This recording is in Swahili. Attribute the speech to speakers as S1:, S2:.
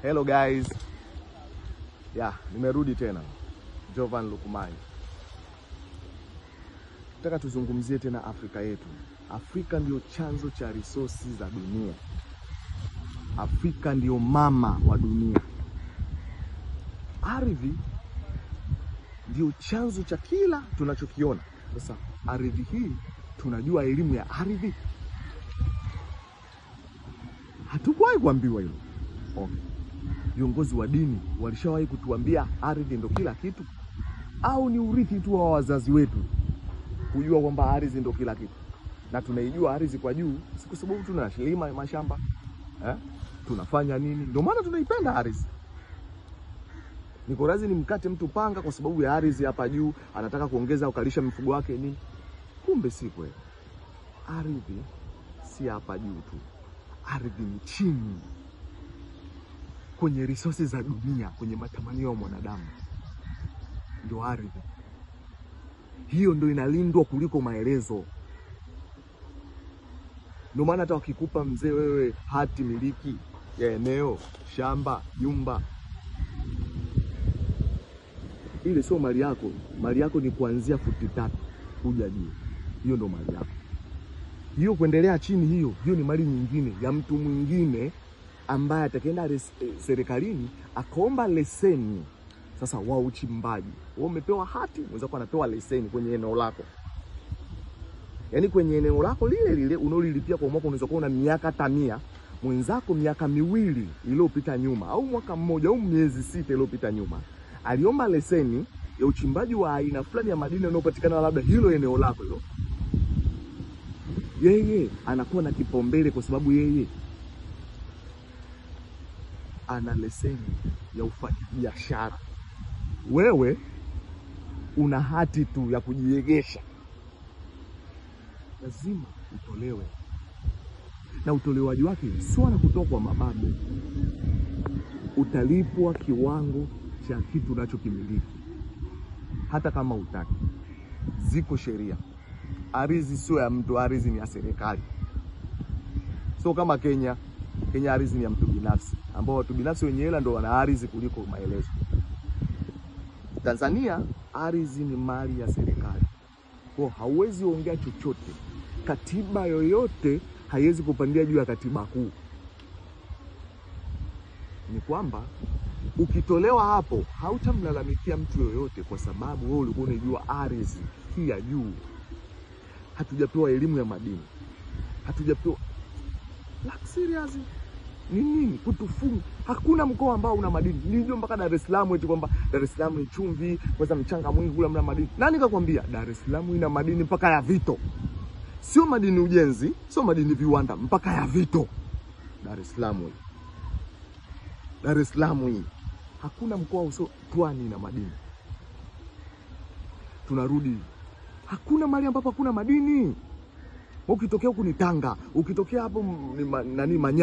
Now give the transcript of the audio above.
S1: Hello guys. Yeah, nimerudi tena. Jovan Lukumai. Nataka tuzungumzie tena Afrika yetu. Afrika ndio chanzo cha resources za dunia. Afrika ndio mama wa dunia. Ardhi ndio chanzo cha kila tunachokiona. Sasa ardhi hii, tunajua elimu ya ardhi? Hatukuwahi kuambiwa hilo. Okay. Viongozi wa dini walishawahi kutuambia ardhi ndio kila kitu? Au ni urithi tu wa wazazi wetu kujua kwamba ardhi ndio kila kitu? Na tunaijua ardhi kwa juu, si kwa sababu tunalima mashamba, eh? Tunafanya nini? Ndio maana tunaipenda ardhi. Niko razi nimkate mtu panga kwa sababu ya ardhi hapa juu, anataka kuongeza ukalisha mifugo wake nini? Kumbe si kweli. Ardhi si hapa juu tu. Ardhi ni chini. Kwenye resources za dunia, kwenye matamanio ya mwanadamu, ndio ardhi. Hiyo ndio inalindwa kuliko maelezo. Ndio maana hata wakikupa mzee wewe hati miliki ya eneo, shamba, nyumba, ile sio mali yako. Mali yako ni kuanzia futi 3 kuja juu. Hiyo ndio mali yako. Hiyo kuendelea chini, hiyo ni mali nyingine ya mtu mwingine ambaye atakaenda serikalini akaomba leseni. Sasa wa uchimbaji, wewe umepewa hati, mwenzako anapewa leseni kwenye eneo lako. Yaani kwenye eneo lako lile lile unalolipia kwa mwaka, unaweza kuwa una miaka 100, mwenzako miaka 2 iliyopita nyuma au mwaka 1 au miezi 6 iliyopita nyuma aliomba leseni ya uchimbaji wa aina fulani ya madini yanayopatikana labda hilo eneo lako hilo. Yeye anakuwa na kipaumbele kwa sababu yeye ana leseni ya ufanyabiashara. Wewe una hati tu ya kujiegesha. Lazima utolewe. Na utolewaji wake sio na kutoka kwa mababu. Utalipwa kiwango cha kitu unachokimiliki, hata kama hutaki. Ziko sheria. Ardhi sio ya mtu, ardhi ni ya serikali. Sio kama Kenya. Kenya ardhi ni ya mtu binafsi, ambao watu binafsi wenye hela ndio wana ardhi kuliko maelezo. Tanzania ardhi ni mali ya serikali. Kwa hauwezi ongea chochote. Katiba yoyote haiwezi kupandia juu ya katiba kuu. Ni kwamba ukitolewa hapo hautamlalamikia mtu yoyote kwa sababu wewe ulikuwa unajua ardhi hii ya juu. Hatujapewa elimu ya madini. Hatujapewa. Like seriously, ni nini kutufunga? Hakuna mkoa ambao una madini. Nilijua mpaka Dar es Salaam eti kwamba Dar es Salaam ni chumvi, kwanza mchanga mwingi kula mna madini. Nani kakwambia Dar es Salaam ina madini mpaka ya vito? Sio madini ujenzi, sio madini viwanda, mpaka ya vito. Dar es Salaam hii. Dar es Salaam hii. Hakuna mkoa usio Pwani na madini. Tunarudi. Hakuna mahali ambapo hakuna madini. Ukitokea huku ni Tanga, ukitokea hapo ni nani Manyara.